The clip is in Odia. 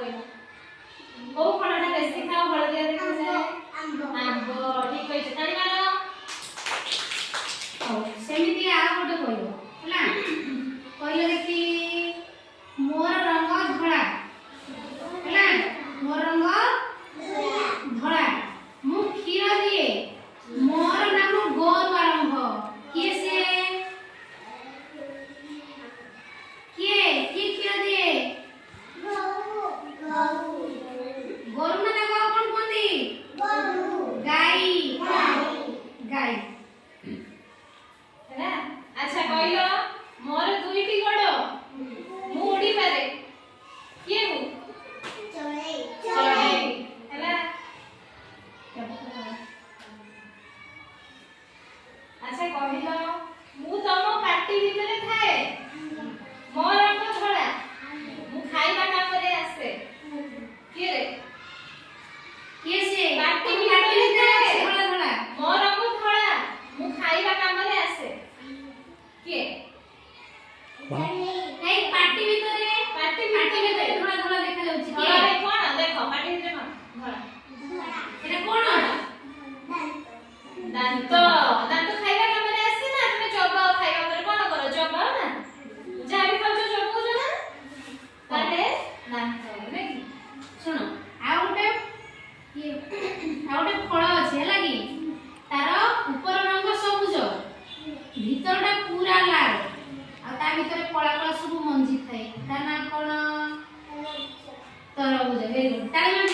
କହିଲ, କୋଉ ଫଳଟା ବେଶୀ ଖାଅ, ହଳଦିଆ ଦେଖାଯାଏ? ଆମ୍ବ। ଠିକ କହିଛ, ତାଳି ମାର। ହଉ, ସେମିତି ଆଉ ଗୋଟେ କହିବ, ହେଲା? କହିଲେ ଦେଖି, ମୋର ରଙ୍ଗ ଧଳା, ହେଲା? ମୋର ରଙ୍ଗ ଧଳା, ମୁଁ କ୍ଷୀର ଦିଏ, ମୋର ନାମ ଗୋରୁ ଆରମ୍ଭ। କିଏ ସେ? କିଏ କିଏ କ୍ଷୀର ଦିଏ? ଗୋରୁ ନା ତାକୁ ଆଉ କଣ କୁହନ୍ତି? ଗାଈ, ଗାଈ। ହେଲା। ଆଚ୍ଛା କହିଲ, ମୋର ଦୁଇଟି ଗୋଡ, ମୁଁ ଉଡ଼ିପାରେ, କିଏ ମୁଁ? ଚଢ଼େଇ। ହେଲା। ଆଚ୍ଛା କହିଲ, ମୁଁ ତମ ପାଟି ଭିତରେ ଥାଏ, ମୋ ରଙ୍ଗ ଧଳା, ମୁଁ ଖାଇବା କାମରେ ଆସେ, କିଏ ରେ? କିଏ ସେ? ପାଟି ପାଟି ଭିତରେ ଭିତରେ ଥାଏ। ଅଛି ଧଳା ଧଳା। ମୋ ରଙ୍ଗ ଧଳା, ମୁଁ ଖାଇବା କାମରେ ଆସେ, କିଏ? ନାଇଁ, ପାଟି ଭିତରେ। ପାଟି ପାଟି ଭିତରେ। ଭିତରେ ଧଳା ଧଳା ଦେଖାଯାଉଛି, କିଏ? ଧଳାରେ କଣ ଦେଖ, ପାଟି ଭିତରେ କଣ ଧଳା? ଏଟା କଣ? ଦାନ୍ତ। ଦାନ୍ତ ଖାଇବା କାମରେ ଆସେ ନା? ତମେ ଚବାଅ, ଖାଇବା ପରେ କଣ କର? ଚବାଅ ନା? ଯାହା ବି ଖାଉଛ ଚବଉଛ ନା? ତାହେଲେ ଦାନ୍ତ, ନାଇଁ କି? ଶୁଣ, ଆଉ ଗୋଟେ ଇଏ, ଆଉ ଗୋଟେ ଫଳ ଅଛି, ହେଲା କି? ତାର ଉପର ରଙ୍ଗ ସବୁଜ, ଭିତରଟା ପୁରା ଲାଲ, ଆଉ ତା ଭିତରେ କଳା କଳା ସବୁ ମଞ୍ଜି ଥାଏ। ତା ନାଁ କଣ? ତରଭୁଜ। Very good, ତାଳି ମାର।